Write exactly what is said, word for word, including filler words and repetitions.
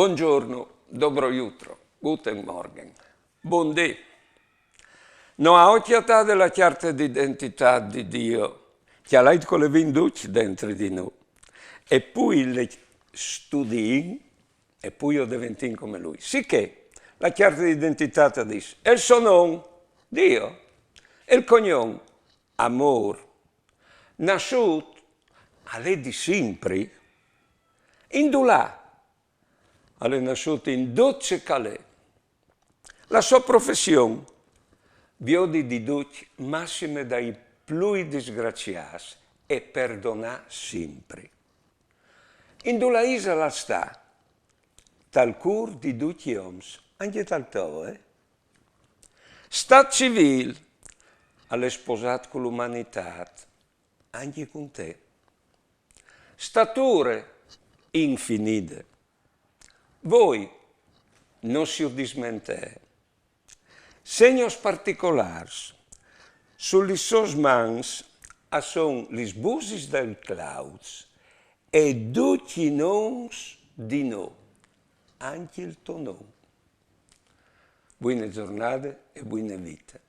Bongiorno, dobro jutro, guten Morgen, bundì. No aio cjatade la cjarte di identitât di Dio, cjalait che le vin ducj dentri di nô. E plui le studìn, e plui o deventìn come lui. Sichè, la cjarte di identitât a dîs, e il so non, Dio, e il cognon, Amôr. Nassût, al è di simpri. Indulà? Al è nassût in dut ce che al è. La sô profession, viodi di ducj, massime dai plui disgraciâts, e perdonâ simpri. Indulà isal al sta? Tal cûr di ducj i oms, ancje tal to, eh? Stât civîl, al è sposât cu la umanitât, ancje cun te. Stature infinide. Voi, no si o dismentee. Segnos particolârs. Su lis sôs mans a son lis busis dai clauts e ducj i nons di nô, ancje il to non. Buine zornade e buine vite.